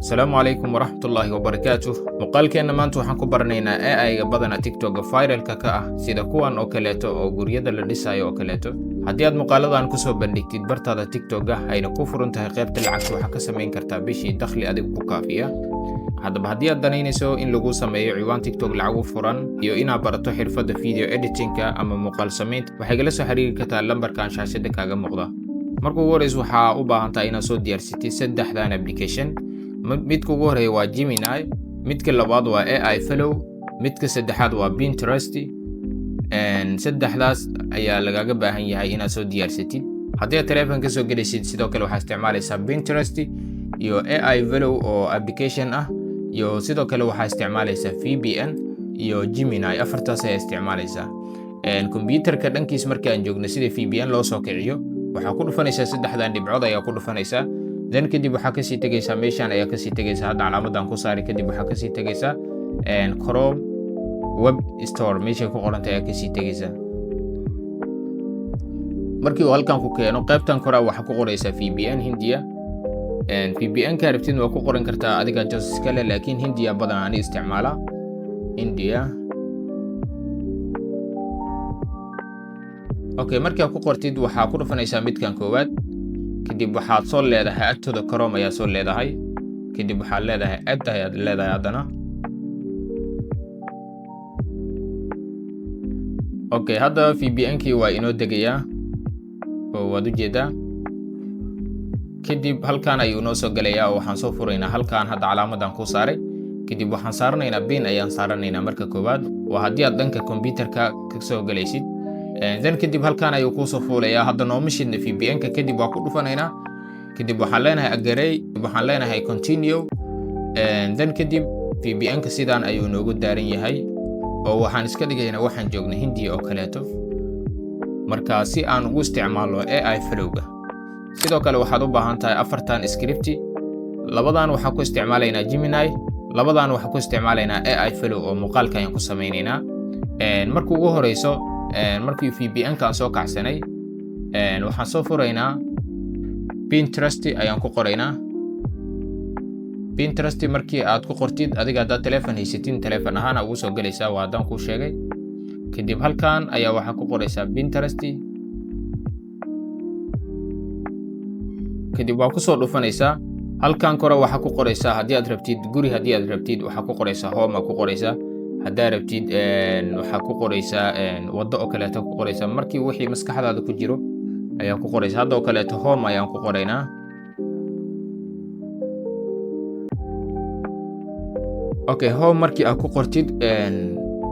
Asalaamu calaykum waraxmatullaahi wabarakaatuh. Muuqaalkeenna maanta waxaan ku baranaynaa AI-ga badana TikTok-ga viralka ka ah, sida kuwan oo kaleeto oo guryada la dhisayo oo kaleeto. Haddii aad muuqaaladan kusoo bandhigtid bartaada TikTok-ga, ayna ku furan tahay qaybta lacagta, waxaa ka samayn kartaa bishii dakhli adigu ku kaafiya. Haddaba, haddii aad danaynayso in lagu sameeyo ciwaan TikTok lacag u furan iyo inaad barato xirfadda video editingka ama muuqaal samaynta, waxay kala soo xiriiri kartaa lambarkan shaashada kaaga muuqda. Marka ugu horeysa, waxaa u baahan tahay inaad soo diyaarsatid saddexdan application. Midka ugu horeeya waa Gemini, midka labaad waa AI Flow, midka saddexaad waa Pinterest. Saddexdaas ayaa lagaga baahan yahay inaad soo diyaarsatid. Haddii aad telefoon kasoo gelaysid, sidoo kale waxaa isticmaalaysaa Pinterest iyo AI Flow oo application ah, iyo sidoo kale waxaa isticmaalaysaa VPN iyo Gemini. Afartaas ayaa isticmaalaysaa. Computerka dhankiis marka aan joogno, sida VPN loo soo kiciyo, waxaa ku dhufanaysaa saddexdan dhibcood ayaa ku dhufanaysaa. Then kadib waxaa kasii tegaysaa meeshan ayaa kasii tegaysaa, hadda calaamadan ku saari. Kadib waxaa kasii tegaysaa Chrome Web Store meeshay ku qorantay ayaa kasii tegaysaa. Markii uu halkan ku keeno, qaybtan kore waxaa ku qoraysaa VPN Hindiya. VPN ka rabtid waa ku qoran kartaa, adiga choice iskale, laakiin Hindiya badan ani isticmaala India. Okay, markaa ku qortid, waxaa ku dhufanaysaa midkan koowaad. Kadib waxaad soo leedahay agtooda Chrome ayaa soo leedahay. Kadib waxaad leedahay add ayaad leedahay haddana. Okay, hadda VPN-kii waa inoo degayaa oo waad ujeedaa. Kadib halkan ayuu inoo soo gelayaa oo waxaan soo furaynaa halkan hadda calaamadan ku saaray. Kadib waxaan saaranaynaa pin ayaan saaranaynaa marka koowaad, waa haddii aad dhanka computerka ka soo gelaysid. Then kadib halkan ayuu kuusoo fuulayaa. Hadda nooma shidna VPN-ka. Kadib waa ku dhufanaynaa. Kadib waxaan leenahay agree, waxaan leenahay continue. Then kadib VPN-ka sidaan ayuu noogu daaran yahay oo waxaan iska dhigaynaa waxaan joogna Hindiya oo kaleeto. Marka si aan ugu isticmaalno AI Flowga, sidoo kale waxaad u baahan tahay afartan scripti. Labadan waxaan ku isticmaalaynaa Gemini, labadan waxaan ku isticmaalaynaa AI Flow oo muuqaalka ayaan ku samaynaynaa. Marka ugu horeyso, markii VPN-ka aan soo kacsanay, waxaan soo furaynaa Pinterest ayaan ku qoraynaa. Pinterest markii aad ku qortid, adiga haddaad telefon haysatin, telefon ahaan ugu soo gelaysaa, waa haddaan kuu sheegay. Kadib halkan ayaa waxaa ku qoraysaa Pinterest. Kadib waa kusoo dhufanaysaa. Halkan kore waxaa ku qoraysaa haddii aad rabtid guri, haddii aad rabtid waxaa ku qoraysaa home ku qoraysaa, haddaa rabtid waxaa ku qoraysaa waddo oo kaleeto ku qoraysaa. Markii wixii maskaxdaada ku jiro ayaa ku qoraysaa. Hadda oo kaleeto home ayaan ku qoraynaa. Okay, home markii aad ku qortid,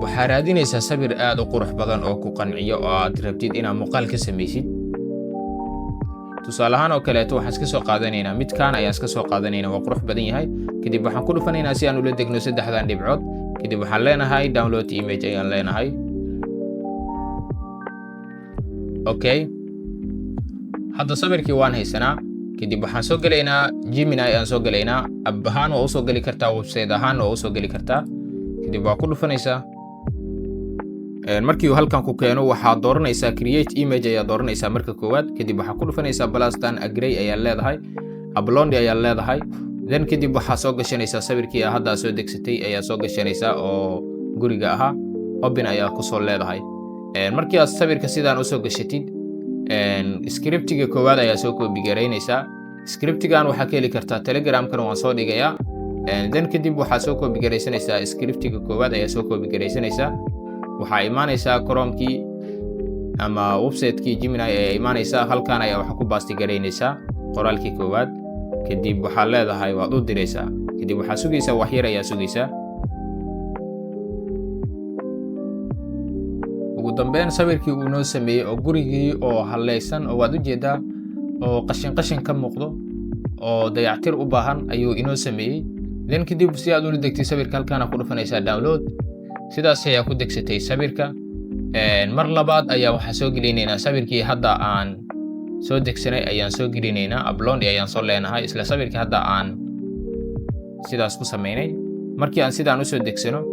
waxaa raadinaysaa sawir aad u qurux badan oo ku qanciyo oo aad rabtid inaad muuqaal ka samaysid. Tusaale ahaan oo kaleeto waxaan iska soo qaadanaynaa midkan ayaan iska soo qaadanaynaa, waa qurux badan yahay. Kadib waxaan ku dhufanaynaa si aan ula degno saddexdan dhibcood. Kadib waxaan leenahay download image ayaan leenahay. Okay, hadda sawirkii waan haysanaa. Kadib waxaan soo gelaynaa Gemini ayaan soo gelaynaa. App ahaan waa usoo geli kartaa, website ahaan waa usoo geli kartaa. Kadib waa ku dhufanaysaa. Markii uu halkan ku keeno, waxaad dooranaysaa create image ayaa dooranaysaa marka koowaad. Kadib waxaad ku dhufanaysaa plustan, agree ayaa leedahay, upload ayaa leedahay. Then kadib waxaa soo gashanaysaa sawirkii haddaa soo degsatay ayaa soo gashanaysaa oo guriga ahaa. Open ayaa kusoo leedahay. Markii aad sawirka sidaan usoo gashatid, scriptiga koowaad ayaa soo copy garaynaysaa. Scriptigan waxaa ka heli kartaa Telegramkana, waan soo dhigayaa. Then kadib waxaa soo copy garaysanaysaa, scriptiga koowaad ayaa soo copy garaysanaysaa. Waxaa imaanaysaa Chromekii ama websitekii Gemini ayaa imaanaysaa. Halkan ayaa waxaa ku paste garaynaysaa qoraalkii koowaad. Kadib waxaad leedahay, waad u diraysaa. Kadib waxaa sugaysaa, wax yar ayaa sugaysaa. Ugu dambeyn sawirkii uu noo sameeyey oo gurigii oo haleysan oo waad ujeedaa oo qashin qashin ka muuqdo oo dayactir u baahan ayuu inoo sameeyey. Then kadib si aad ula degtay sawirka, halkaana ku dhufanaysaa download. Sidaas ayaa ku degsatay sawirka. Mar labaad ayaa waxaa soo gelinaynaa sawirkii hadda aan soo degsanay ayaan soo gelinaynaa. Upload ayaan soo leenahay, isla sawirkii hadda aan sidaas ku samaynay. Markii aan sidaan usoo degsano,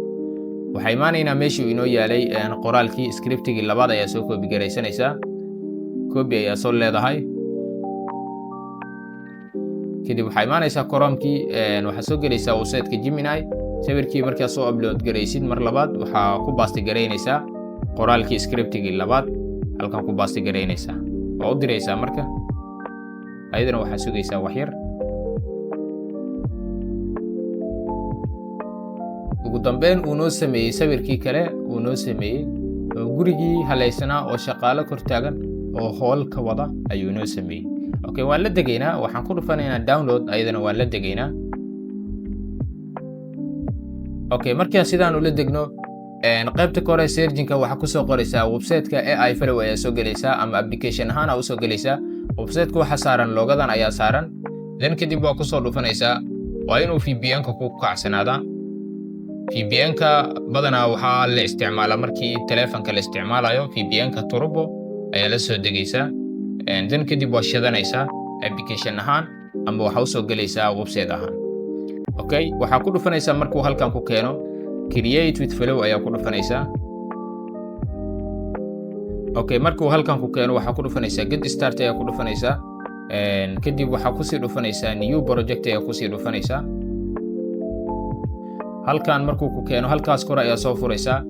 waxaa imaanaynaa meeshii uu inoo yaalay qoraalkii. Scriptigii labaad ayaa soo copy garaysanaysaa, copy ayaa soo leedahay. Kadib waxaa imaanaysaa Chromekii, waxaa soo gelaysaa websiteka Gemini. Sawirkii markaa soo upload garaysid, mar labaad waxaa ku paste garaynaysaa qoraalkii, scriptigii labaad halkan ku paste garaynaysaa, waa u diraysaa. Marka ayadana waxaa sugaysaa wax yar. Ugu dambeyn uu noo sameeyey sawirkii kale, uu noo sameeyey oo gurigii halaysanaa oo shaqaalo kor taagan oo hool ka wada ayuu noo sameeyey. Okay, waan la degaynaa, waxaan ku dhufanaynaa download, ayadana waan la degaynaa. Okay, markaan sidaan ula degno, qaybta kore searchinka waxaa kusoo qoraysaa websiteka AI Flow ayaa soo gelaysaa, ama application ahaan aa usoo gelaysaa. Websiteka waxaa saaran logodan ayaa saaran. Then kadib waa kusoo dhufanaysaa. Waa inuu VPN-ka ku kacsanaada. VPN-ka badanaa waxaa la isticmaalaa markii telefonka la isticmaalayo. VPN-ka Turbo ayaa la soo degaysaa, then kadib waa shidanaysaa application ahaan ama waxaa usoo gelaysaa website ahaan. Okay, waxaa ku dhufanaysaa markuu halkan ku keeno, create with Flow ayaa ku dhufanaysaa. Okay, markuu halkan ku keeno, waxaa ku dhufanaysaa get start ayaa ku dhufanaysaa. Kadib waxaa kusii dhufanaysaa new project ayaa kusii dhufanaysaa. Halkan markuu ku keeno, halkaas kore ayaa soo furaysaa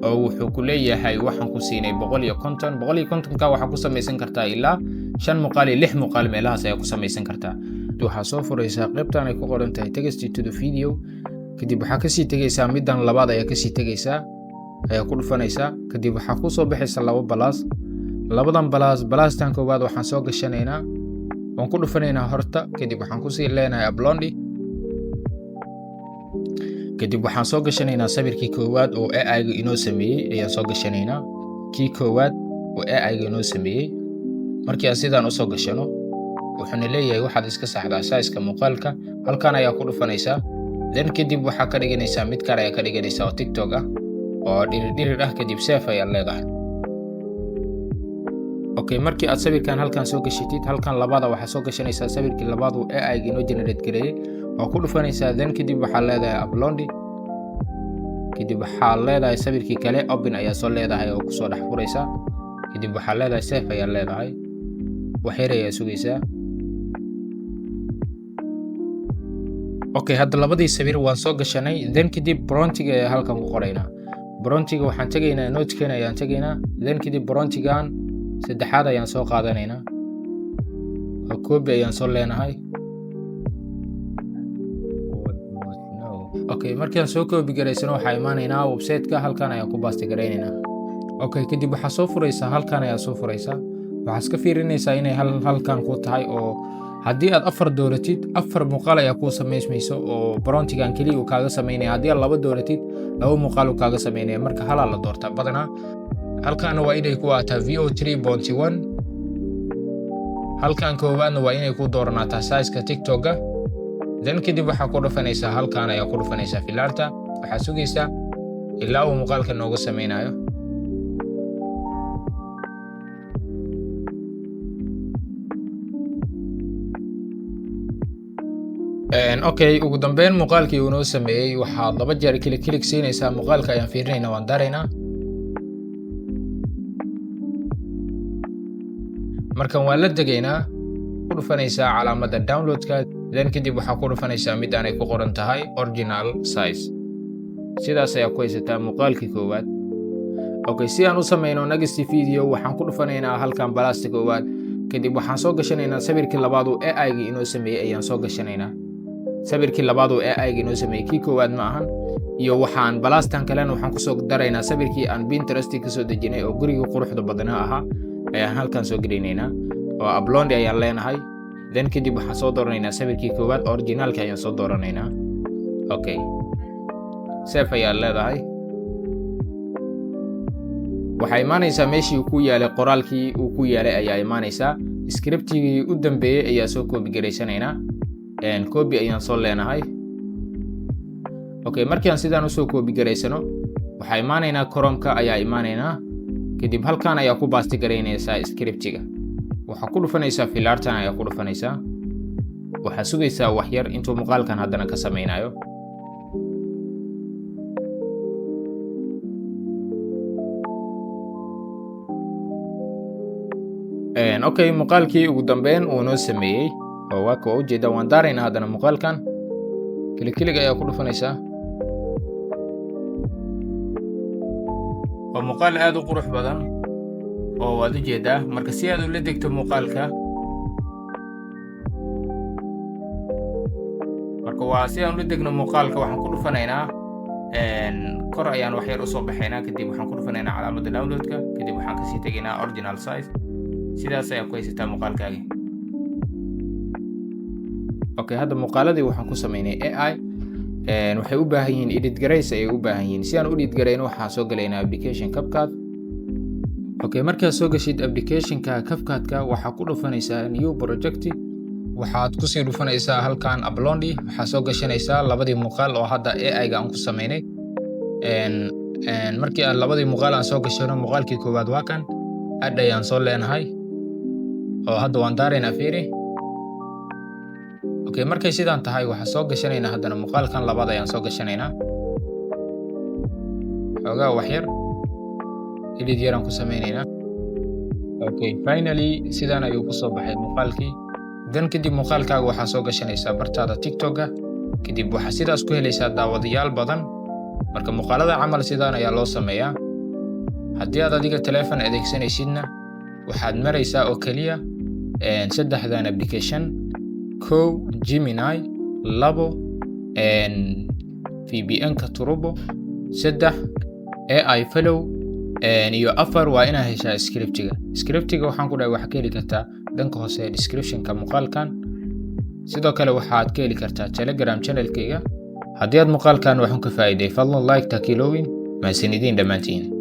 oo wuxuu ku leeyahay waxaan ku siinay 150. 150-ka waxaa ku samaysan kartaa ilaa shan muuqaal iyo lix muuqaal, meelahaas ayaa ku samaysan kartaa. Waxaa soo furaysaa qaybtan ay ku qoran tahay text to the video. Kadib waxaa kasii tegaysaa middan labaad ayaa kasii tegaysaa, ayaa ku dhufanaysaa. Kadib waxaa kusoo baxaysa laba plus. Labadan plus, plustan koowaad waxaan soo gashanaynaa, waan ku dhufanaynaa horta. Kadib waxaan kusii leenahay upload. Kadib waxaan soo gashanaynaa sawirkii koowaad oo AI-ga inoo sameeyey ayaan soo gashanaynaa, kii koowaad oo AI-ga inoo sameeyey. Markii aan sidaan usoo gashano, wuxuuna leeyahay waxaad iska saxdaa sizeka muuqaalka. Halkan ayaa ku dhufanaysaa. Then kadib waxaa ka dhiganaysaa mid kale ayaa ka dhiganaysaa oo TikTok ah oo dhiridhirir ah. Kadib save ayaad leedahay. Okay, markii aad sawirkan halkan soo gashatid, halkan labaada waxaa soo gashanaysaa sawirkii labaad uu AI-ga inoo generate gareeyey, waa ku dhufanaysaa. Then kadib waxaa leedahay upload. Kadib waxaa leedahay sawirkii kale open ayaa soo leedahay oo kusoo dhex furaysaa. Kadib waxaa leedahay save ayaa leedahay, wax yar ayaa sugaysaa. Okay, hadda labadii sawir waan soo gashanay. Then kadib promptiga ayaa halkan ku qoraynaa. Promptiga waxaan tegaynaa, notekeena ayaan tegaynaa. Then kadib promptigan saddexaad ayaan soo qaadanaynaa oo copy ayaan soo leenahay. Okay, markaan soo copy garaysano, waxaa imaanaynaa website-ka, halkan ayaan ku paste garaynaynaa. Okay, kadib waxaa soo furaysaa, halkan ayaa soo furaysaa. Waxaa iska fiirinaysaa inay hal halkan ku tahay, oo haddii aad afar dooratid, afar muuqaal ayaa kuu samaysmayso oo promptigan keliya uu kaaga samaynaya. Haddii aad laba dooratid, laba muuqaal uu kaaga samaynaya. Marka halaa la doortaa badanaa. Halkaana waa inay ku aataa Veo 3.1. Halkan koowaadna waa inay ku dooranaataa sizeka TikToka. Then kadib waxaa ku dhufanaysaa, halkan ayaa ku dhufanaysaa filaarta. Waxaa sugaysaa ilaa uu muuqaalka nooga sameynayo. Okay, ugu dambeyn muuqaalkii uu noo sameeyey waxaad laba jeer click click siinaysaa. Muuqaalka ayaan fiirinaynaa, waan daraynaa. Markan waan la degaynaa. Ku dhufanaysaa calaamadda downloadka. Then kadib waxaa ku dhufanaysaa midaan ay ku qoran tahay original size. Sidaas ayaa ku haysataa muuqaalkii koowaad. Okay, si aan u sameyno next video, waxaan ku dhufanaynaa halkan plusta koowaad. Kadib waxaan soo gashanaynaa sawirkii labaad uu AI-ga inoo sameeyey ayaan soo gashanaynaa. Sawirkii labaad uu AI-ga inoo sameeyey, kii koowaad ma ahan. Iyo waxaan plustan kalena waxaan kusoo daraynaa sawirkii aan Pinterest kasoo dejinay oo guriga quruxda badnaa ahaa ayaan halkan soo gelinaynaa oo upload ayaan leenahay. Then kadib waxaan soo dooranaynaa sawirkii koowaad, originalka ayaan soo dooranaynaa. Okay, save ayaan leedahay. Waxaa imaanaysaa meeshii uu ku yaalay, qoraalkii uu ku yaalay ayaa imaanaysaa. Scriptigii u dambeeyey ayaa soo copy garaysanaynaa, copy ayaan soo leenahay. Okay, markaan sidaan usoo copy garaysano, waxaa imaanaynaa Chromeka ayaa imaanaynaa. Kadib halkan ayaa ku paste garaynaysaa scriptiga. Waxaa ku dhufanaysaa filaartan ayaa ku dhufanaysaa. Waxaa sugaysaa wax yar intuu muuqaalkan haddana ka sameynayo. Okay, muuqaalkii ugu dambeyn uu noo sameeyey. Oo waa ka, waa ujeedaa. Waan daaraynaa haddana muuqaalkan. Click click ayaa ku dhufanaysaa. Waa muuqaal aad u qurux badan oo waad ujeedaa. Marka si aad ula degto muuqaalka, marka waa si aan ula degno muuqaalka, waxaan ku dhufanaynaa kor ayaan wax yar usoo baxaynaa, kadib waxaan ku dhufanaynaa calaamadda downloadka, kadib waxaan kasii tegaynaa original size. Sidaas ayaa ku haysataa muuqaalkaagi. Okay, hadda muuqaaladii waxaan ku sameynay AI. Waxay u baahan yihiin edit garays ayay u baahan yihiin. Si aan u edit garayno, waxaan soo galaynaa application CapCut. Okay, markaad soo gashid applicationka CapCut-ka, waxaa ku dhufanaysaa new project. Waxaad kusii dhufanaysaa halkan upload. Waxaa soo gashanaysaa labadii muuqaal oo hadda AI-ga aan ku sameynay. Markii aan labadii muuqaal aan soo gashano, muuqaalkii koowaad waa kan, add ayaan soo leenahay oo hadda waan daaraynaa, fiiri. Okay, markay sidaan tahay, waxaan soo gashanaynaa haddana muuqaalkan labaad ayaan soo gashanaynaa. Xoogaa wax yar edit yaraan ku sameynaynaa. Okay, finally sidaan ayuu kusoo baxay muuqaalkii. Dan kadib muuqaalkaaga waxaa soo gashanaysaa bartaada TikTok-a, kadib waxaa sidaas ku helaysaa daawadayaal badan. Marka muuqaalada camal sidaan ayaa loo sameeyaa. Haddii aad adiga telefon adeegsanaysidna, waxaad maraysaa oo keliya saddexdan application: kow, Gemini; labo, VPN-ka Turbo; saddex, AI Flow; iyo afar, waa inaa heshaa scriptiga. Scriptiga waxaan ku dhahay waxaad ka heli kartaa dhanka hoose ee descriptionka muuqaalkan. Sidoo kale waxaad ka heli kartaa Telegram channelkayga. Haddii aad muuqaalkan waxun ka faa'iiday, fadlan like ta kiilowin. Mahadsanidin dhammaantiin.